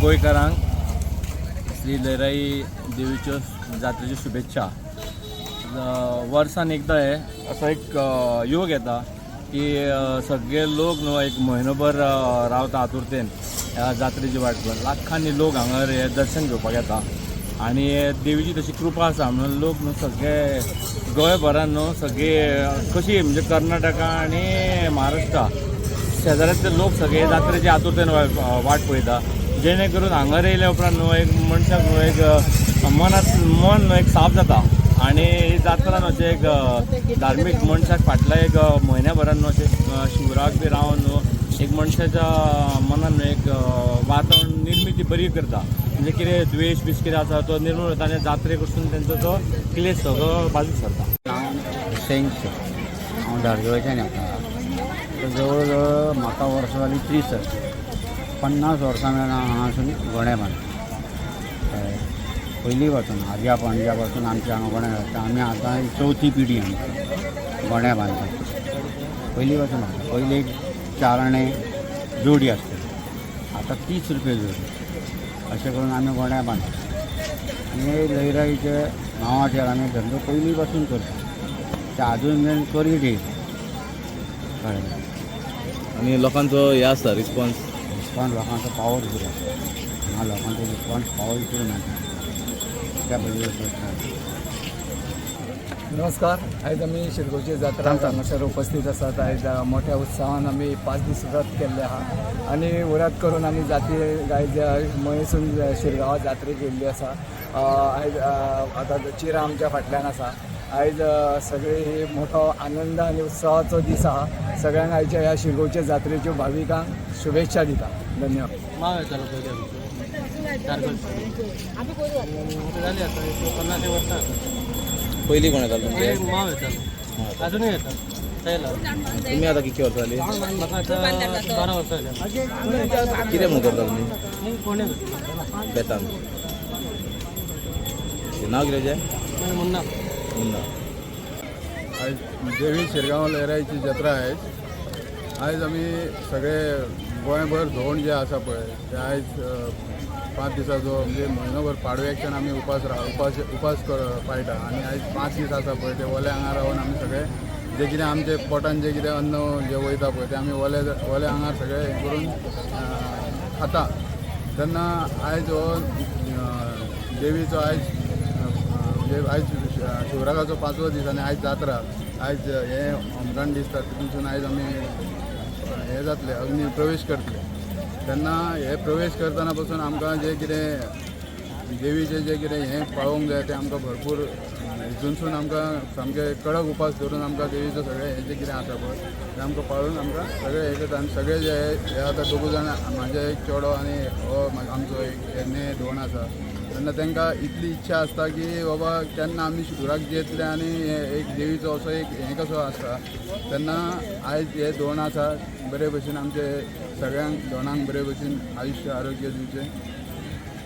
गोंयकारांक श्री लयराई देवीच्यो जात्रेच्यो शुभेच्छा. वर्सान एकदां हे असो एक योग येता की सगळे लोक न्हू एक म्हयनोभर रावता आतुरतेन ह्या जात्रेची वाट पळोवन. लाखांनी लोक हांगा हे दर्शन घेवपाक येता आनी देवीची तशी कृपा आसा म्हणून लोक न्हू सगळे गोंयभरान न्हू सगळे कशी म्हणजे कर्नाटका आनी महाराष्ट्रा शेजाऱ्यांतले लोक सगळे जात्रेची आतुरतेन वाट पळयता, जेणे करून हांगा येयल्या उपरांत न्हू एक मनशाक न्हू एक मनांत मन न्हू एक साफ जाता आनी ही जात्रा न्हू अशें एक धार्मीक मनशाक फाटल्या एक म्हयन्या भरान न्हू अशें शिवराक बी रावन न्हू एक मनशाच्या मनान न्हू एक वातावरण निर्मिती बरी करता. म्हणजे कितें द्वेश बीश कितें आसा तो निर्मूल जाता आनी जात्रे कडसून तेंचो तो क्लेश सगळो बाजूक सरता. हांव हुसेन शेख, हांव धारगळच्यान येता. तर जवळ जवळ म्हाका वर्सां जालीं 30, 50 वर्सां मेरेन हांव हांगासून गोणे बांदता. कळ्ळें? पयलीं पासून आज्या पणज्या पासून आमच्या हांगा गोणे घालता. आमी आतां चवथी पिढी आमची गोणे बांदता. पयलीं पासून आसा. पयलीं 4 आणे जोडी आसतली, आतां 30 रुपया जोडी. अशें करून आमी गोण्या बांदता आनी लयराईच्या नांवाचेर आमी धंदो पयलीं पासून करता, ते आजून मेरेन करीत येयला. कळ्ळें? आनी लोकांचो हे आसता रिस्पॉन्स? रिस्पॉन्स लोकांचो पावर फूल आसा. हांगा लोकांचो रिस्पॉन्स पावरफूल मेळटा त्या पयलीं. नमस्कार. आयज आमी शिरगांवची जात्रा हांगासर उपस्थित आसात. आयज मोठ्या उत्साहान आमी 5 दीस व्रत केल्ले आहा आनी व्रत करून आमी जात्रे आयज मयेसून शिरगांवा जात्रेक येयल्ली आसा. आयज आतां चिरा आमच्या फाटल्यान आसा. आयज सगळे ही मोठो आनंद आनी उत्सवाचो दीस आहा. सगळ्यांक आयच्या ह्या शिरगांवच्या जात्रेच्यो भाविकांक शुभेच्छा दिता. धन्यवाद. माव येतालो पयलीं आमचो धारगळ जाली आतां एक 50 वर्सां आसा. पयलीं कोण येतालो तुमचे? पयलीं माव येतालो, अजुनूय येता चयला. तुमी आतां कितकी वर्सां जाली? म्हाका आतां 12 वर्सां जाली. कितें म्हणून करता तुमी? कोणे बेतान. नांव कितें तुजें? मुन्ना. मुन्ना. आयज देवी शिरगांव लयराईची जात्रा आयज. आयज आमी सगळे गोंयभर धोंड जे आसा पळय ते आयज 5 दिसाचो म्हणजे म्हयनोभर पाडव्याच्यान आमी उपास उपास उपास पाळटा आनी आयज 5 दीस आसा पळय ते ओल्या आंगार रावन आमी सगळे जे कितें आमचे पोटान जे कितें अन्न जे वयता पळय ते आमी ओले ओल्या आंगार सगळे हें करून खाता. तेन्ना आयज हो देवीचो आयज म्हणजे आयज शिवराकाचो 5वो दीस आनी आयज जात्रा. आयज हें होमखण दिसता तितूनसून आयज आमी हें जातलें, अग्नी प्रवेश करतले. तेन्ना हे प्रवेश करतना पासून आमकां जें कितें देवीचें जें कितें हें पाळोवंक जाय तें आमकां भरपूर हितूनसून आमकां सामकें कडक उपास धरून आमकां देवीचो सगळें हें जें कितें आसा पळय तें आमकां पाळून आमकां सगळें हें करता. आनी सगळे जे हे आतां दोगू जाण म्हाजे एक चेडो आनी हो आमचो एक हेन्ने धोण आसा, तेन्ना तांकां इतली इच्छा आसता की बाबा केन्ना आमी शिवराक जेतले आनी एक देवीचो असो एक हें कसो आसता. तेन्ना आयज हे धोण आसा बरे भशेन आमचे सगळ्यांक धोणांक बरे भशेन आयुश्य आरोग्य दिवचें.